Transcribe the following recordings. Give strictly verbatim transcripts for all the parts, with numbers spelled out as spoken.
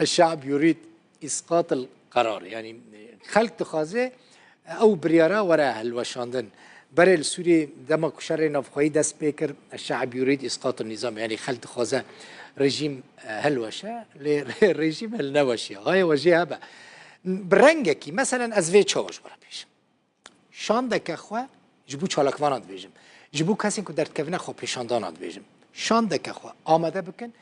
الشعب يريد إسقاط القرار. Yani, e, xelk dixwaze ew biryara were hilweşandin. Berê li Sûriyê dema ku şerê navxweyî dest pê kir, الشعب يريد إسقاط النظام. Yani xelk dixwaze rejîm, e, hilweşe, lê rejîm hilneweşiye. Xaye we jê hebe. Bi rengekî, meselen ez vê çawa ji we re bêjim. Şandeke xwe ji bo çalakvana dibêjim. Ji bo kesên ku derdikevine xwepêşandana dibêjim. Şandeke xwe amade bikin,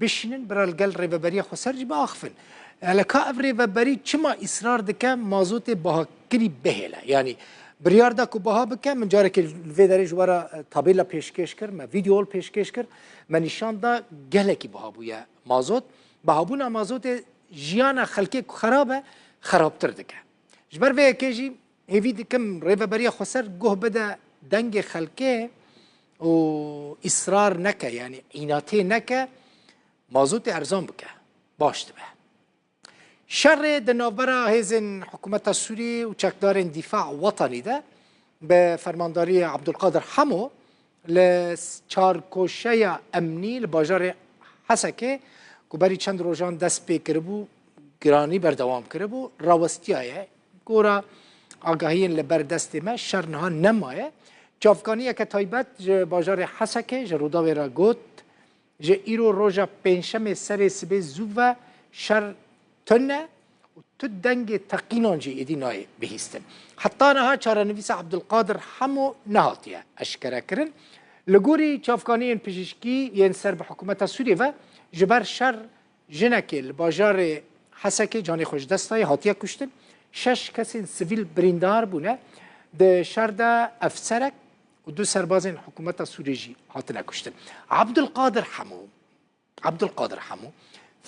bişînin, bira li gel rêveberiya xweser jî biaxifin. Hele ka ev rêveberî çima îsrar dike mazotê bahakirî bihêle? Yanî biryar da ku baha bike, min carekê li vê derê ji we re, e, tabêla pêşkêş kir, me vîdeol pêşkêş kir, me nîşan da gelekî biha bûye mazot. Bihabûna mazotê jiyana xelkê ku xerab e, xerabtir dike. Ji ber vê yekê jî hêvî dikim rêveberiya xweser guh bide dengê xelkê û îsrar neke, yanî înatê neke, mazotê erzan bike, baş dibe. Şerê di navbera hêzên hikûmeta Sûriyê û çekdarên Dîfa Wetanî de bi fermandariyê Abdulkadir Hemo li çarkoşeya emnî li bajarê Hesekê ku berî çend rojan dest pê kiribû, giranî berdewam kiribû, rawestiyaye. Gora agahiyên li ber destê me, şer niha nemaye. Çavkaniyeke taybet ji bajarê Hesekê ji Rûdawê re got, ji îro roja Pêncşemê serê sibê zû ve şer tune û tu dengê teqînan jî êdî nayê bihîstin. Heta niha çarenivîsa Abdulkadir Hemo nehatiye eşkerekirin. Li gorî çavkaniyên pijîşkî yên ser bi hikûmeta Sûriyê ve, ji ber şer jinekê li bajarê Hesekê canê xwe ji dest daye, hatiye kuştin. Şeş kesên sivîl birîndar bûne. Di şer de efserek û du serbazên hikûmeta Sûriyê jî hatine kuştin. Abdulkadir Hemo, Abdulkadir Hemo,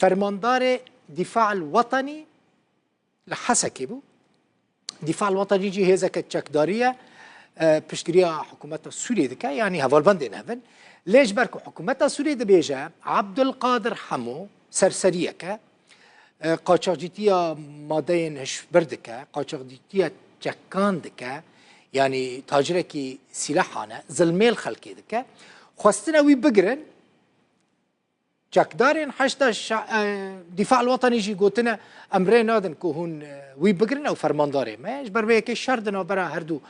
fermandarê Dîfa el Wetanî li Hesekê bû. Dîfa el Wetanî jî hêzeke çekdarî ye, e, piştgiriya hikûmeta Sûriyê dike, yanî hevalbendên hev in. Lê ji ber ku hikûmeta Sûriyê dibêje, Abdulkadir Hemo serseriyek e, e, qaçaxcîtiya madeyên hişbir dike, qaçaxcîtiya çekan dike, yanî tacirekî sîlehan e, zilmê li xelkê dike. Xwestine wî bigirin, çekdarên Heşda Şa-, e, Dîfa el Wetanî jî gotine, em rê nadin ku hûn, e, wî bigirin, ew fermandarê me ye. Ji ber vê yekê şer di navbera her du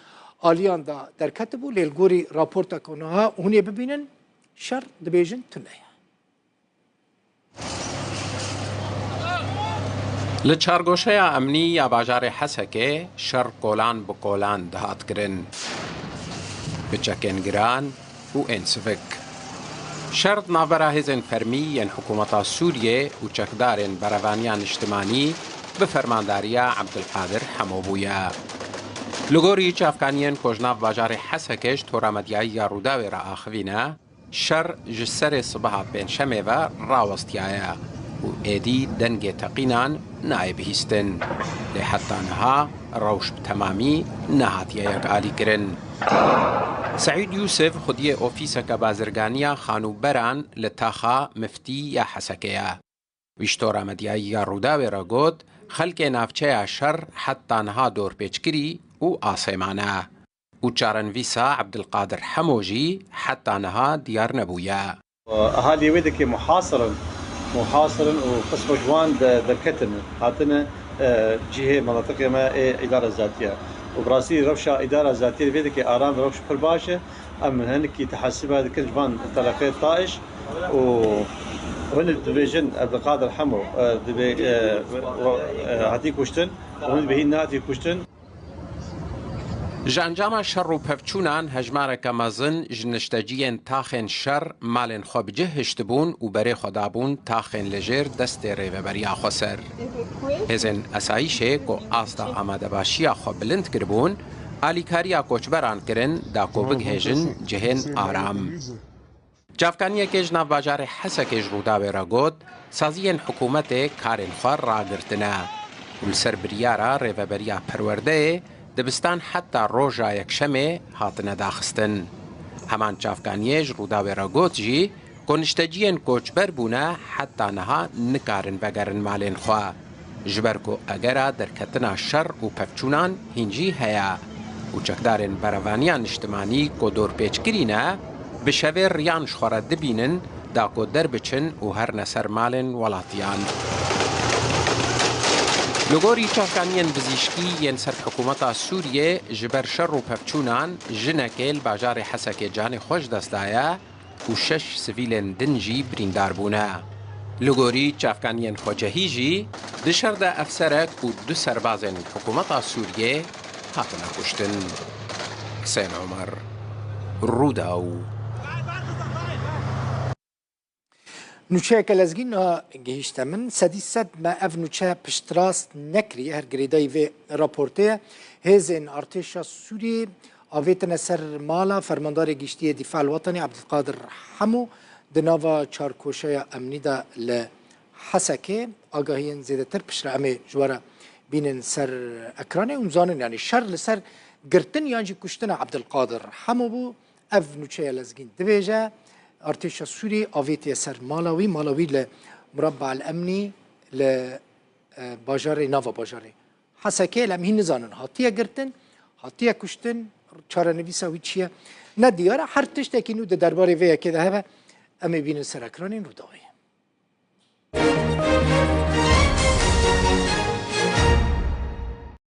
aliyan de derketibû, lê li gorî raporta ku niha hûn ê bibînin, şer dibêjin tune ye. Li çargoşeya emnî ya bajarê Hesekê şer kolan bi kolan dihat kirin, bi çekên giran û ên sivik. Şer di navbera hêzên fermî yên hikûmeta Sûriyê û çekdarên berevaniya niştimanî bi fermandariya Ebdulqadir Hemo bûye. Li gorî çavkaniyên ku ji nav bajarê Hesekê ji tora medyayî ya Rûdawê re axivîne, şer ji serê sibeha Pêncşemê ve rawestiyaye û êdî dengê teqînan nayê bihîstin. Lê heta niha rewş bi temamî nehatiye yekalîkirin. Seîd Yûsif xwediyê ofîseke bazirganiya xanûberan li taxa Miftî ya Hesekê ye. Wî ji tora medyayî ya Rûdawê re got, xelkê navçeya şer heta niha dorpêçkirî û asê mane. Û çarenivîsa Ebdilqadir Hemo jî heta niha diyar nebûye. Ehaliyê wê dikê muhasir in, muhasir in û qismek ji wan de-, derketin, hatine, e, cihê menatiqê me ê îdara zatî ye. Û bi rastî rewşa îdara zatî li vê dikê aram, rewş pir baş e. Em hinekî tehesîba dikin ji van teleqê TAIŞ û hûn dibêjin Ebdilqadir Hemo, e, dibê, e, e, hatî kuştin û hûn dibêjin nehatî kuştin. Ji encama şer û pevçûnan hejmareke mezin ji nişteciyên taxên şer malên xwe bi cih hiştibûn û berê xwe dabûn taxên li jêr destê Rêveberiya Xweser. Hêzên esayîşê ku asta amadebaşiya xwe bilind kiribûn, alîkariya koçberan kirin da ku bigihêjin cihên aram. Çavkaniyekê ji nav bajarê Hesekê ji Rûdawê re got, saziyên hikûmetê karên xwe ragirtine û li ser biryara Rêveberiya Perwerdeyê dibistan heta roja Yekşemê hatine daxistin. Heman çavkaniyê ji Rûdawê re got jî, ku nişteciyên koçber bûne heta niha nikarin vegerin malên xwe. Ji ber ku egera derketina şer û pevçûnan hîn jî heye û çekdarên berevaniya niştimanî ku dorpêçkirî ne, bi şevê riyan ji xwe re dibînin da ku derbiçin û herine ser malên welatiyan. Li gorî çavkaniyên bizîşkî yên ser hikûmeta Sûriyê, ji ber şer û pevçûnan jinekê li bajarê Hesekê canê xwe ji dest daye û şeş sivîlên din jî birîndar bûne. Li gorî çavkaniyên xwecehî jî, di şer de efserek û du serbazên hikûmeta Sûriyê hatine kuştin. Husên Omer, Rûdaw. Nûçeyeke lezgîn niha gihîşte min. Sedî sed me ev nûçe piştrast nekiriye. Her girêdayî vê raportê ye. Hêzên artêşa Sûriyê avêtine ser mala Fermandarê Giştî yê Dîfa el Wetenî Ebdulkadir Hemo di nava çarkoşeya emnî de li Hesekê. Agahiyên zêdetir piştre em ê ji we re bînin ser ekranê û em zanin, yanî şer li ser girtin yan jî kuştina Ebdulkadir Hemo bû. Ev nûçeya lezgîn dibêje, artêşa Sûrî avêtiye ser mala wî, mala wî li Murabba el Emnî li, e, bajarê, nava bajarê Hesekê, lê em hîn nizanin hatiye girtin, hatiye kuştin, çarenivîsa wî çi ye? Ne diyar e, her tiştekî nû di derbarê vê yekê de hebe, em ê bînin ser ekranên Rûdawê.